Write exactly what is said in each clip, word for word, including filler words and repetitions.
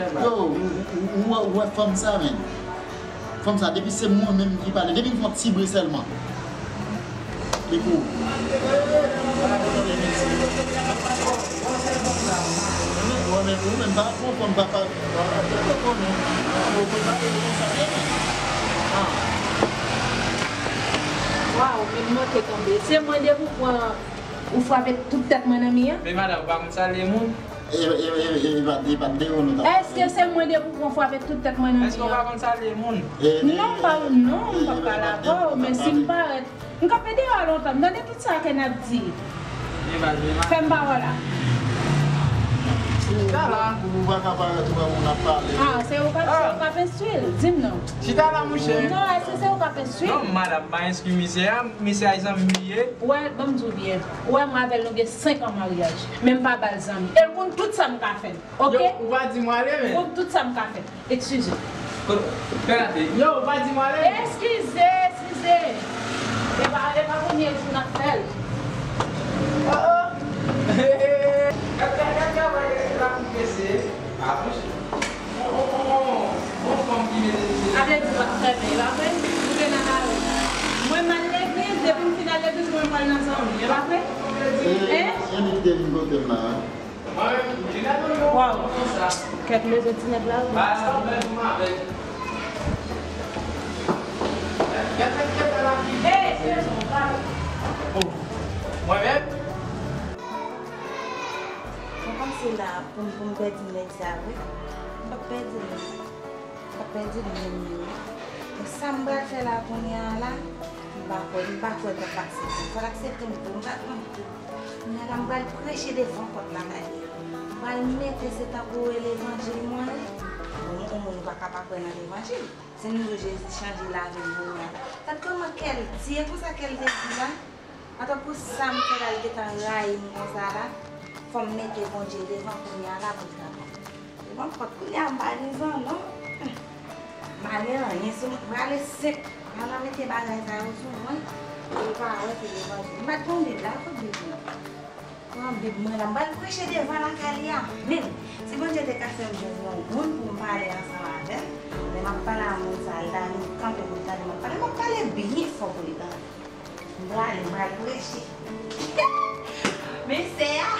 Yo, ou, ou, ou, ou wè fanm sa, men. Fanm sa, depi se mwen menm ki pale, depi m fè yon ti bri sèlman. Li pou ou. Ou menm, ou menm, pa pran fanm, pa, pa, pa, pa konnen. Ou konn pa konnen sa, men. Waw, men m manke tonbe. Se mwen depi w pran, ou frape tout tèt mwen nan mi an. Men madanm, ou pa konn salye moun? E, e, e, e, e pa, e pa de ou nou t ap pale. Èske se mwen depi w pran frape tout tèt mwen nan mi an? Èske ou pa konn salye moun? E, e, non, m pa, non, m p ap pale avè w, men si m parèt, m kanpe deyò a lontan, m tande tout sa ke n ap di. Fè m pawòl la. Chita la. Ou pa ka parèt ou wè moun ap pale. Ah, se ou k ap, se ou k ap enstwi l. Di m non. Chita la, mouche. Non, èske se ou k ap enstwi l? Non, madanm, m pa enstwi misye a. Misye a zanmi m li ye. Ou wè, ban m di w byen. Ou wè, mwen avè l, nou gen senk an maryaj. Men m pa ba l zanmi. E l konn tout sa m ka fè l. Ok? Yo, ou pa di m ale, men. Ou konn tout sa m ka fè. Eskize. Ko-, Pè Nate, yo, ou pa di m ale. Eskize, eskize. E pa, e pa premye jou n ap fè l. Oh, oh. Gad, gad, gad, gad, gad, gad, la pou pese. Ah, mouche. Bon, bon, bon, bon, bon fanm ki mete misye. Sa vle di w ap fèmen, e pa vre? Ou te nan lari. Mwen m al legliz, depi m fin al legliz, mwen m pral nan zanmi, e pa vre? Hein? E li ki te vin kote m la, hein? Waw. Kèt mezon ti nèg la wi. Mwen menm? Mwen panse la pou m, pou m pèdi nèg sa vre. M p ap pèdi l. M p ap pèdi l menm non. Bon, sa m pral fè la kounye a la, m pa kwè, m pa kwè l p ap aksepte. Fò l aksepte m tou, m pa kwè m tou. Kounye a la, m pral preche devan pòt lakay li. M pral mete se tankou e levanjil mwen ye. Bon, yon moun ou pa ka pa kwè nan levanjil. Se nou Jezi chanje lavi m kounye a la. Gad kòman kè l di, e konsa kè l te di la. Atò pou sa m fè la, l gentan rayi m konsa la. Fò m mete Bondye devan kounye a la pou l kapab. Devan pòt kounye a, m pa gen zan non. M pa gen anyen sou mwen, m prale senp. Al mete bagay sa yo sou mwen. Pou l pa wè se levanjil. M pa t gen yon Bib la, kot Bib mwen? Pran Bib mwen la, m pral preche devan lakay li a. Menm si Bondye te ka fè m jwenn yon moun pou m pale ansanm avè l, men m ap pale a moun sa la, li kanpe pou l tande m ap pale, m ap pale byen fò pou li tande. M prale, m pral preche. Men sè a.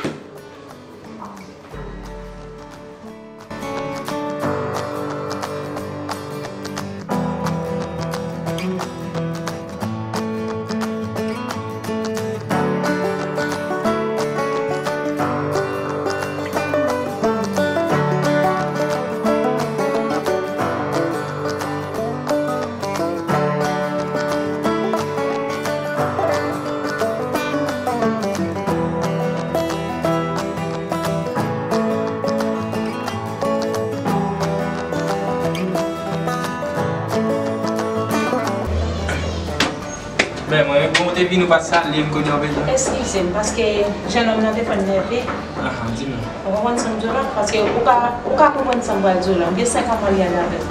Ben, mwen, bon, ou te vin, ou pa t salye m, kounye a w bezwen. Eskize m, paske jennonm nan te fè m nève. Aha, di m non. Ou konprann sa m di w la? Paske ou ka, ou ka konprann sa m pral di w la. M gen senk an maryaj avè l.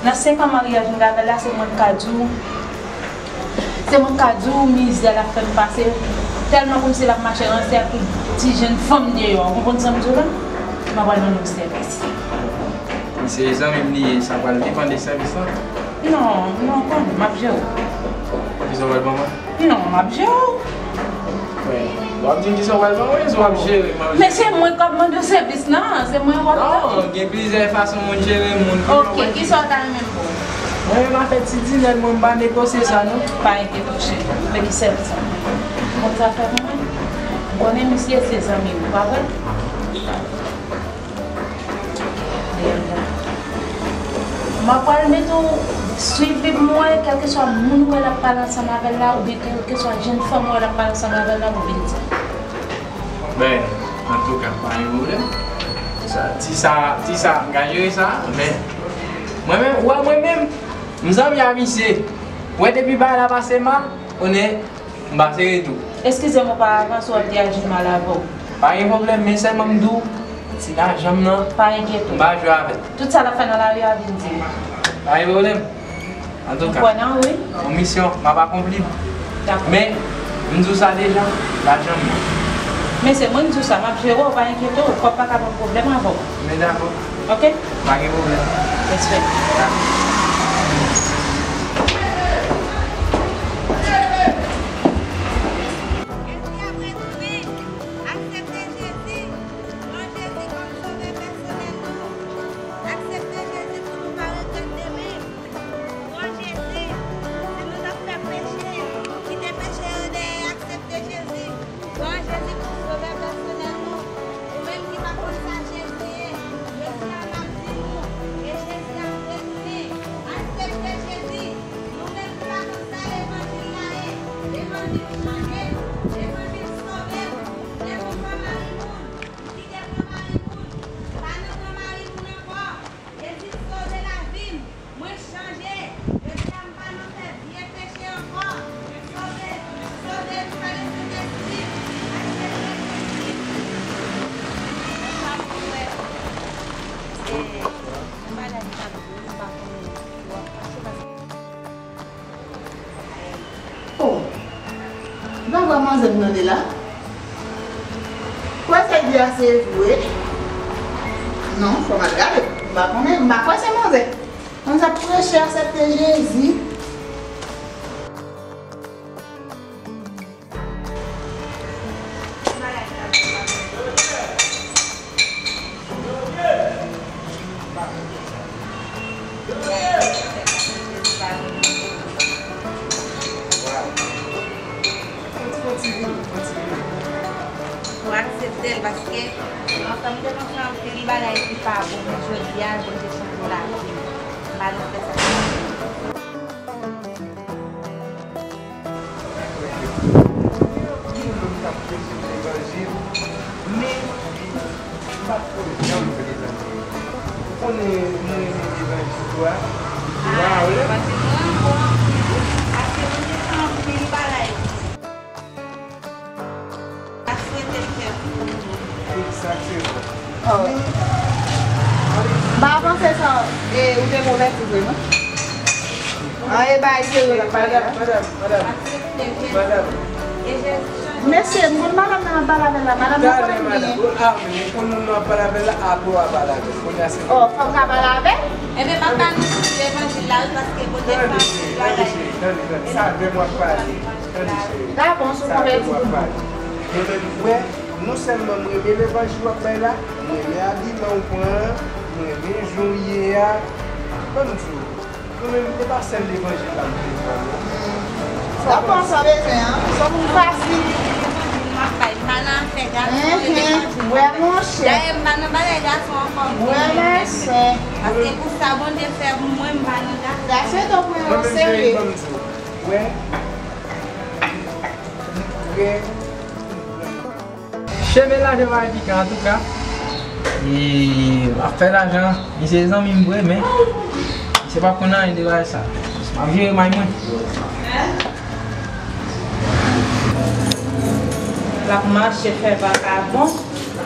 Nan senk an maryaj m gen avè l la, se mwen k ka di w, se mwen k ka di w mizè l ap fè m pase. Tèlman kòmsi l ap mache ranse ak tout ti jenn fanm deyò. Ou konprann sa m di w la? M ap pral mande w sèvis. Se zanmi m li ye, sa pral depann de sèvis lan? Non, non, konnen, m ap jere w. Kisa w pral ban mwen? Non, m ap jere w. W ap di m kisa w pral ban mwen, si w ap jere m, m ap jere. Men se mwen k ap mande w sèvis lan, se mwen w ap mande. Non, gen plizyè fason moun jere moun. Ok, kisa w ta renmen m ba w? Mwen menm afè ti dinè mwen, m pa negosye sa non. Pa enkyete w cheri, men ki sèvis sa? Ou konn sa fè pou mwen? M konnen misye se zanmi m, pa vre? M ap pral mete w swiv Bib mwen, kèlkeswa moun ou wè l ap pale ansanm avè l la, oubyen kèlkeswa jenn fanm ou wè l ap pale ansanm avè l la, ou vin di m. Ben, antouka, pa gen pwoblèm. Sa, ti sa, ti sa, m ka jere sa, men mwen menm, ou wè mwen menm, m zanmi a misye. Ou wè depi bagay la pase mal, konnen m pa sere tou. Eskize m oparavan si w ap te aji mal avè w. Pa gen pwoblèm, men sèlman m di w, ti lajan m nan, pa enkyete w. M pa jwe avè l. Tout sa l ap fè nan lari a, vin di m. Pa gen pwoblèm. Antouka, m kwè nan ou, wi. Yon misyon, m ap akonpli l. Dakò. Men, m di w sa deja, lajan m nan. Men se mwen k di w sa, m ap jere w, pa enkyete w, kòb pa ka ban m pwoblèm avè w. Men dakò. Ok? Pa gen pwoblèm. Respè. Dakò. Jezi ap retounen. Aksepte Jezi. Pran Jezi kòm sovè pèsonèl nou. Aksepte Jezi pou nou pa regrèt demen. Pran Jezi. Si nou t ap fè peche, kite peche yo dèyè, aksepte Jezi. Pran Jezi kòm sovè pèsonèl nou. Ou menm ki pa konn sa Jezi ye, jodi a n ap di nou ke Jezi ap retounen. Aksepte Jezi. Nou menm ki pa konn sa levanjil la ye, levanjil chanje, levanjil sove m. Lè m pran mari moun, m kite pran mari moun, m pa nan pran mari moun ankò. Jezi sove lavi m. Mwen chanje. Jodi a m pa nan fè vye peche ankò. Sove, sove m pa nan Sentespri. Aksepte Jezi. Sa m wè, e, yon bagay ki t ap di m, m pa konnen si w ap fache paske Oh, m pa kwè manzè m tande la. Kwè sa l di a se vre. Non, fò m al gade. M pa konnen, m pa kwè se manzè. Manzè ap preche aksepte Jezi. Pou aksepte l, paske lontan m te panse anpil bagay ki pa bon, men jodi a, Bondye chanje lavi m. M pa nan fè sa. Gen yon nonm k ap preche levanjil, men m pa t ko janm fè levanjil. Ou konnen m renmen levanjil tou a. Ah, levanjil mwen bon anpil wi, paske Bondye fè anpil bagay. Sa k swete l fè pou nou. Egzakteman. Oh. M pa panse sa, e, ou te konvèti vre, non? An, e bay serye la, madanm, madanm, madanm, madanm. Mesye, m konn madanm nan ap pale avè l la, madanm nan konnen m byen. Ah, men ou konn moun nan ap pale avè l la, apre w a pale avè l. Kounye a se. Oh, fò m ka pale avè l? Ebyen, m ap ba nou tout levanjil la, wi, paske Bondye fè anpil bagay. Tande, tande, tande, tande. Sa avè m w ap pale. Tande, cheri. Dakò, sou konvèti pou mwen. Mwen menm, m wè, non sèlman m renmen levanjil w ap bay la, m renmen abiman w pran an, m renmen jan w ye a. Ban m di w, mwen menm, e pa sèl levanjil la m vle pran, non. Sa w panse w bezwen an? Sa moun fasil. Levanjil m ap bay, m pa nan afè gason, levanjil m ap bay. Wè, monchè. Dayè, m pa nan bagay gason ankò, m vle mwen menm. Paske pou sa Bondye fè pou mwen, m pa nan gason. Sa se donk mwen an serye. Mwen menm, cheri, ban m di w. Wè, m prè. Cheve lajan pa pikan, antouka. E, ap fè lajan. Li se zanmi m vre, men misye pa konn anyen de bagay sa. M ap jere may mwen. L ap mache fè vakabon.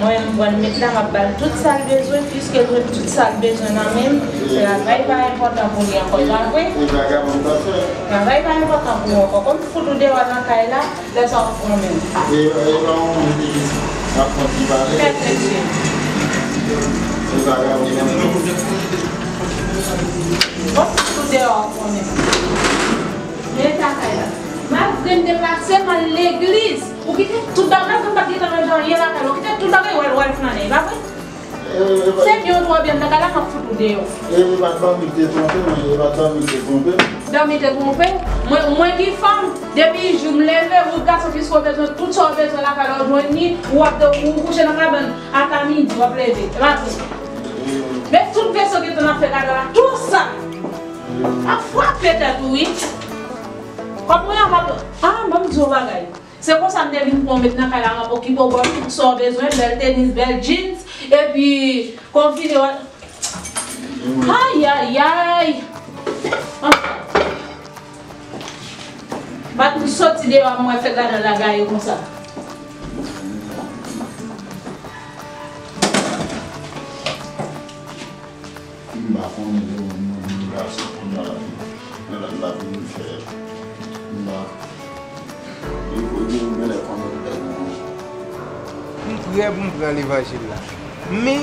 Mwen menm, m pral met la, m ap ba l tout sa l bezwen, piske l jwenn tout sa l bezwen nan men m. Travay pa enpòtan pou li ankò, pa vre? E vagabon sa fè? Travay pa enpòtan pou ou ankò. Kòm m fout ou deyò nan kay la, lè sa w ap pran men m. E, e pa yon moun ki ap fè ti pale. Tèt mesye. E vagabon sa fè? Kòm m fout ou deyò, w ap pran men m. Men eta kay la. Malgre m deplase, m al legliz. Ou kite tout bagay, malgre m pa t gentan manje anyen lakay la, ou kite tout bagay, w al, w al flannen, e pa vre? Se byen ou twò byen, m ta ka la, m ap fout ou deyò. E pa t dòmi te twonpe mwen, e pa t dòmi te twonpe m. Dòmi te twonpe? Mwen, mwen ki fanm, depi jou m leve, ou gason, piske w bezwen tout sa w bezwen lakay la, w jwenn li, ou ap, ou kouche nan kabann, ata midi, w ap leve. E pa vre? Men tout veso gentan ap fè gade la, tout sa. Ap frape tèt ou, wi. Kòb mwen an p ap, ah, ban m di w yon bagay. Se konsa m te vin pran w met nan kay la, m ap okipe w, ba w tout sa w bezwen, bèl tenis, bèl jeans, epi konfine w. Ayayay! Bat m soti deyò a, m wè fè gade lagay yo konsa. M pa konnen de moun mwen vin gason kounye a la, nan la, la vin fè. M pa, li fo di m genlè konnen bagay mwen. M prè pou m pran levanjil la. Men,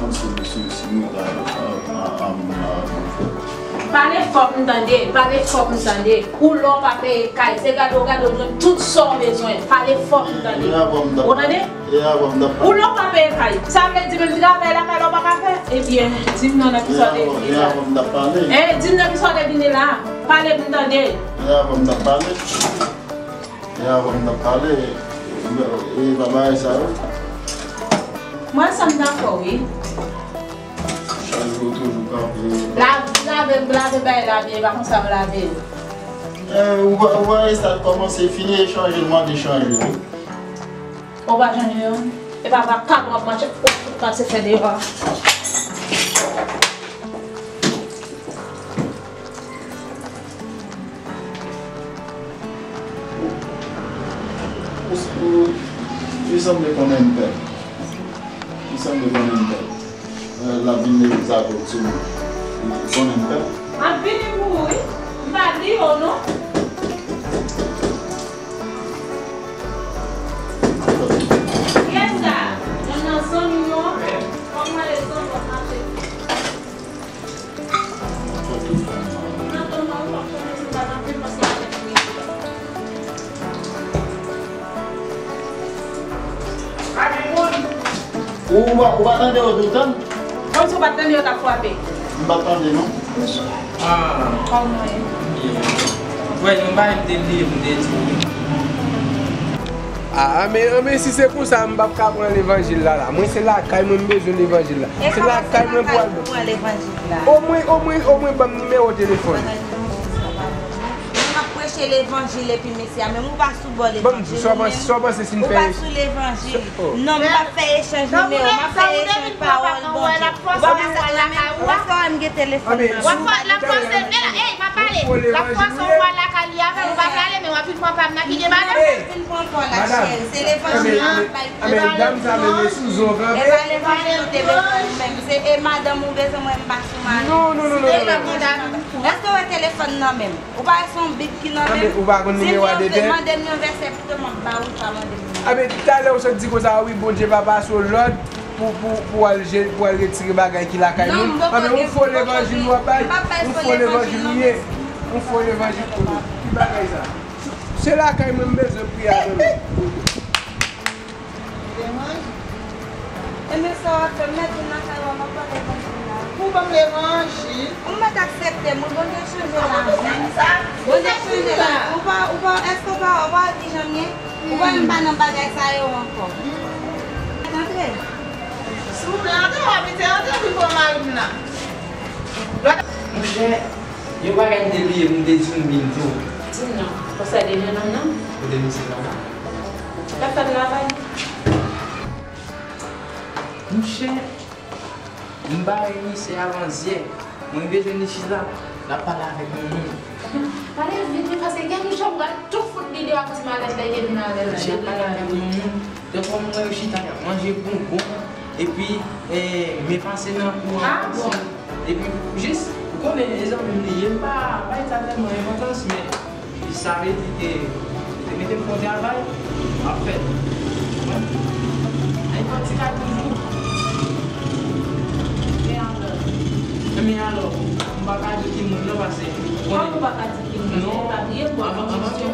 konn si, si, si nou ka, a, a, a, a, Pale fò pou m tande, pale fò pou m tande. Ou lè w pa peye kay, se gade w gade w jwenn tout sa w bezwen. Pale fò pou m tande. Ou tande? Ou lè w pa peye kay. Sa vle di menm travay lakay la w pa ka fè? Ebyen, di m non nan kisa w te vini la. Eh, di m nan kisa w te vini la. Pale pou m tande. E avan m t ap pale, e avan m t ap pale, e, e pa bagay sa yo. Mwen sa m dakò, wi. Chak jou toujou kanpe. Lave, lave, lave bay la byen, e pa konsa yo lave yo. Eh, ou pa, ou pa wè sa kòmanse fini, e chanje, l mande chanje, wi. Ou pa chanje, non? E pa vakabon w ap mache, ou fout pase fè dewa. Ou, ou, ou sanble konnen m pè. Ou sanble konnen m pè. Eh, l ap vin leve zago sou mwen. Ou konnen m pè. M ap vini pou ou, wi. M pa bliye w, non. Kiyès sa? Youn nan zanmi w yo? Kòman e zanmi w ap mache? Ou, ou pa, ou pa tande yo tou tann? Kòmsi w pa t tande yo t ap frape? M pa t tande, non. Ah. Kòman w ye? Byen. Wè, yon bagay m te bliye pou m te di w, wi. Ah, ah, men, ah, men si se konsa, m p ap ka pran levanjil la, la. Mwen, se lakay mwen m bezwen levanjil la. Se lakay mwen pou al. Omwen, omwen, omwen ban m nimewo telefòn. M ap preche levanjil epi mesye a, menm ou pa sou bò levanjil ou menm. Ou pa sou levanjil. Non, m p ap fè echanj nimewo, m ap fè echanj pawòl Bondye. Ou pa wè sa la menm, ou pa wè m gen telefòn nan. W ap fò-, l ap fòse, men la, ey, m ap pale. L ap fòse w pral lakay li avè l, ou pa prale, men w ap vin pran pa m nan ki gen bagay. Vin pran pa w la, cheri. Se levanjil la m ap bay. Amèn, dam sa menm e sou zon kanpe. E pa levanjil ou te bezwen ou menm. Se, e madanm ou bezwen mwen m pa sou mari. Non, non, non, non, non, non. Èske w wè telefòn nan menm? Ou pa wè se yon bib ki nan menm? Amèn, ou pa konn nimewo a de pè? Mande m yon vèsè pito m ap ba ou, ou pa mande m. Amèn, talè ou sot di konsa, wi, Bondye pa pase w lòd pou, pou, pou al je-, pou al retire bagay ki lakay moun. Amèn, yon fo levanjil w ap bay. Yon fo levanjil ou ye. Yon fo levanjil. Ki bagay sa? Se lakay mwen m bezwen priye avè nou. Levanjil. Ebyen sa w ap fè, m mèt vin lakay ou a, m ap pale levanjil la. Pou ban m levanjil. Ou mèt aksepte m, wi, Bondye chanje lavi m. Bondye chanje lavi m. Ou pa, ou pa, èske ou pa, ou pa wè kijan m ye? Ou pa menm pa nan bagay sa yo ankò. Mèt antre. Si w vle antre, w ap vin antre, vin pran mari m nan. Monchè, yon bagay m te bliye pou m te di w, m vin di w. Di m non, konsène jennonm nan? Kote misye papa? L ap fè travay. Monchè, m bare misye avanzyè. Mwen rive jwenn li chita, l ap pale avèk yon moun. Pale vit wi, paske gen yon jan m pral tou fout li deyò ak ti malèz la, li te vin avè l la. Monchè, l ap pale avèk yon moun. Tankou m wè yo chita, y ap manje bonbon, epi, eh, men pase nan kou an. Ah, bon. Epi, jis, ou konnen, e zanmi m li ye, m pa bay sa tèlman enpòtans, men sa vle di ke li te mete m fè yon travay, m ap fè l. Ay, pati la toujou. Men alò, men alò, m pa ka di ki moun nan, paske Kòman ou pa ka di ki moun? Non. Pa bliye, bò komisyon.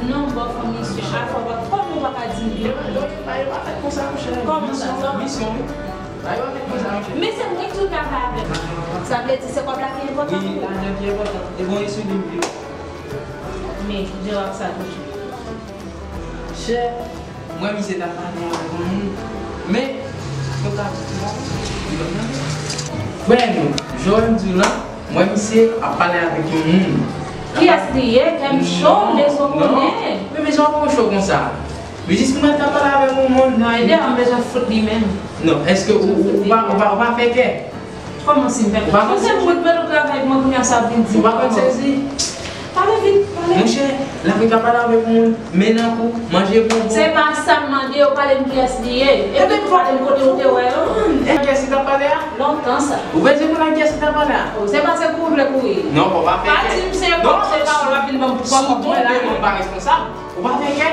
Non, bò komisyon. Afè w pa, kòman ou pa ka di m ki moun? Yo, yo, yo, yo pa fèt konsa, monchè. Kòman sa? Misyon, misyon, wi. Bagay yo pa fèt konsa, monchè. Men se mwen ki tou travay avè w. Sa vle di se kòb la ki enpòtan pou ou? Wi, lajan ki enpòtan. E bon, e sou li m vle. Men, jan w ap sa toujou. Chè, mwen misye t ap pale avèk yon moun. Men, yo ka di la, li pa nan. Frè nou, Joel di w lan, mwen misye ap pale avèk yon moun. Kiyès li ye? Kè m cho, m bezwen konnen. Men, men, jan w cho konsa? Men jis mwen t ap pale avèk yon moun. Non, ede m bezwen fout li menm. Non, èske ou, ou, ou pa, ou pa, ou pa fè kè? Kòman si m fè? Ou pa konn sezi? Mwen se mwen k mete w travay, mwen kounye a sa ap vin di m. Ou pa konn sezi? Pale vit, pale. Monchè, l ap ka pale avèk moun, men nan kou, manje bonbon. Se pa sa m mande w, pale m kiyès li ye. Epi tou pale m kote w te wè yo. E kiyès li t ap pale a? Lontan sa. Ou bezwen konnen kiyès li t ap pale a? Se paske kou w vle kouri. Non, ou pa fè kè. Pa di m se kòb, se pawòl w ap vin ban m pou kòb mwen la. Sou ton de moun pa responsab. Ou pa fè kè?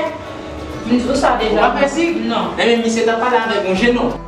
M di w sa deja. Ou pa fè sik? Non. Ebyen, misye t ap pale avèk yon jenòm.